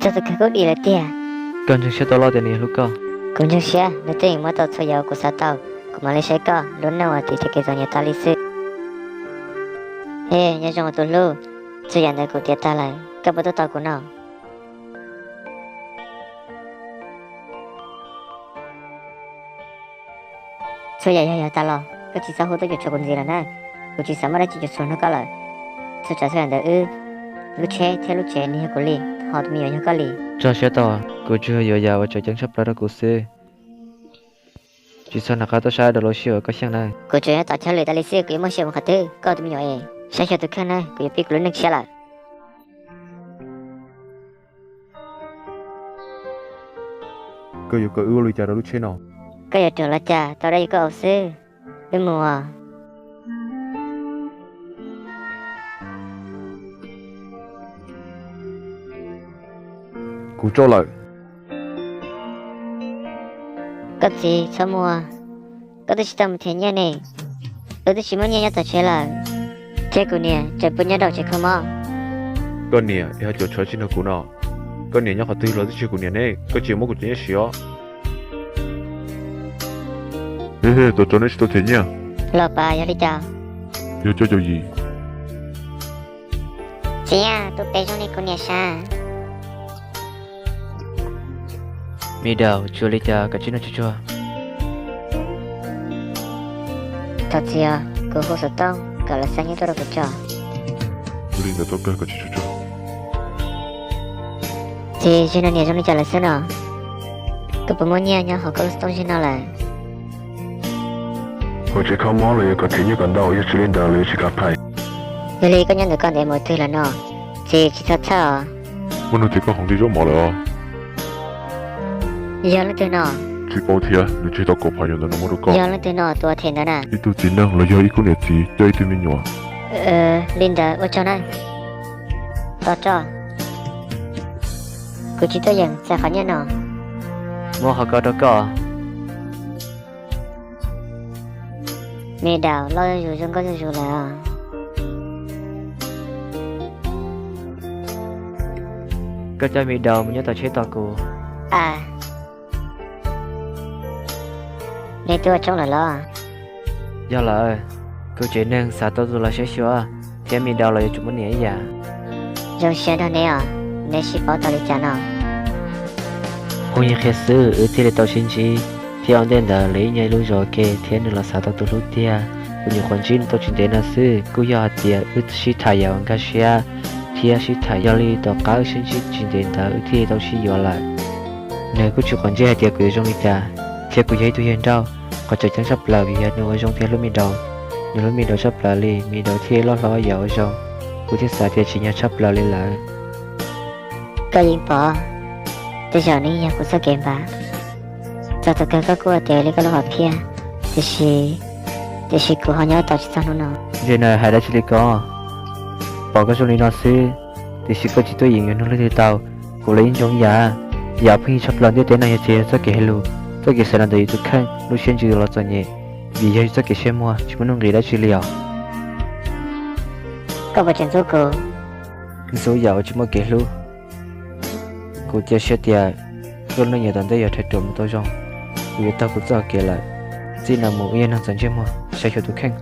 Txog tus kawg kuj dim lawm tiag. Koj ntseeg siab tau loj tias nws yog hlub koj. Kuv ntseeg siab nws twb yeej muab tau txhua yam uas kuv xav tau, kuv mam li saib koj lub neej uas tim txoj kev txom nyem tas li xwb. Es nyob zoo tus hlub, txhua yam ntawd kuv tiav tag lawm, koj puas tuaj tos kuv no? Txhua yam yog yog tas los, koj tsis txhob hu tuaj cuam tshuam kuv ntxiv lawm na. Kuv tsis xav muaj dab tsi cuam tshuam nrog koj lawm. Txhua tsav txhua yam ntawd wb, lub tsheb thiab lub tsev nws yog kuv li, ho tus me nyuam yog koj li. Tso siab tau, kuv tsuas yuav yam uas tseem ceeb tshaj plaws rau kuv xwb. Tsis txhob nco qab tuaj saib rau lub sij hawm koj xyeej na. Kuv tsuas yog tos chaw lwm tas li xwb, kuv yuav muaj sij hawm qhov twg koj tus me nyuam es saib xyuas tus kheej na, kuv yuav pib kuv lub neej tshiab lawm. Koj yuav kom wb ua li cas rau lub tsheb no? Koj yuav ruam los cas, tau dab yuav koj ua xwb. Wb mus. Kuv tso lawm. Koj txiv, txhob mus, koj twb tsis tau mus them nyiaj ne. Wb twb tsis muaj nyiaj nyob tom tsev lawm, thiab kuv niam tseem pw nyob rau tsev kho mob. Koj niam es ho cuam tshuam tsis nrog kuv no? Koj niam nyob qhov twg los twb tsis yog kuv niam ne, koj tsis muab kuv cov nyiaj siv os. He he, tos tso neb tsis tau them nyiaj. Los pas yog li cas? Yog coj caum yim. Txiv, tus pem zoo li kuv niam sav. Me daus, tsuas li cas kom tsis noj tsuag tsuag. Thov txim os, kuv hu xov tooj kom lawv xa nyiaj tuaj rau kuv tso. Ua li ntawd tau kawg, kom tsis tsuag tsuag. Txiv, zaum no niam zoo li cas lawm xwb no? Koj puas muaj nyiaj nyob hauv koj lub xov tooj zaum no lawm? Hauv tsev kho mob los yuav kom them nyiaj kom ntau, yog tsis li ntawd los yuav tsis kam phais. Yog li koj nyob ntawm koj ntev mus twg lawm no? Txiv, tsis txhob txhawj os. Muaj neeg them koj hauv nqi zaub mov lawm os. Yog leej twg no? Tsis paub thiab, nws tseg tau kaum phav nyuam ntawm no muab rau koj. Yog leej twg no tus uas them ntawd na? Ib tug txiv neej los yog ib khub niam txiv coj ib tug me nyuam. Li ntawd ua tsaug na. Tos tso. Kuv tsis tuaj yeem txais qhov nyiaj no. Muab qhov ko rau koj. Me daus loj zuj zus zoo nkauj zuj zus lawm. Koj coj me daus mus nyob tom tsheb tos kuv. Neb twb ua tshoob lawm los? Yog lawm, kuv tsev neeg xav tau tus los saib xyuas, thiab me daus los yuav tsum muaj niam ib yam. Zoo siab nrog neb os, neb sib paub tau li cas no? Phooj ywg qhia xwb wb thiaj li tau sib ntsib, thiab ua ntej ntawd lawv ib nyuag ib lub zos ua ke thiab nws los xav tau tus hlub tiag. Kuv nyuam qhuav ntsib nws tau tsis ntev no xwb, kuj yog hais tias wb sib tham yam uas nkag siab thiab sib tham, yog li tom qab wb sib ntsib tsis ntev ntawd wb thiaj li tau sib yuav lawm. Nws kuj tsis quav ntsej hais tias kuv yuav zoo li cas, thiab kuv yog ib tug yawg nrauj, qhov tseem ceeb tshaj plaws vim yog nws ua zoo thiab hlub me daus. Nws hlub me daus tshaj plaws li, me daus thiaj li loj hlob yam ua zoo, kuv thiaj xav tias tsim nyog tshaj plaws li lawm. Koj yeej pom, tej zaum nws yog kuv txoj kev npam. Txog thaum kawg koj kuj ua raws li koj lub hom phiaj, tiam sis, tiam sis kuv ho nyob tos tsis txog hnub no. Ntse na, hais dab tsi li ko? Pom koj zoo li no xwb, tiam sis koj tsis tuaj yeem yuav nug leej twg tau. Kuv los ib ntsoov yam, yam pheej tshaj plaws ntiaj teb no yog ces yog txoj kev hais lus, txoj kev xav los ntawm yus tus kheej, lub siab ntsws los txom nyem, vim yog yus txoj kev siab muag tsis muaj nuj nqis dab tsi li os. Koj puas tseem ntxub kuv? Ntxub yam uas tsis muaj kev hlub. Kuv cia siab tias koj lub neej yav tom ntej yuav rhais ruam mus tau zoo. Kuv yuav taug kuv txoj kev lawm. Txij no mus wb yog neeg txom ntsej muag, saib xyuas tus kheej.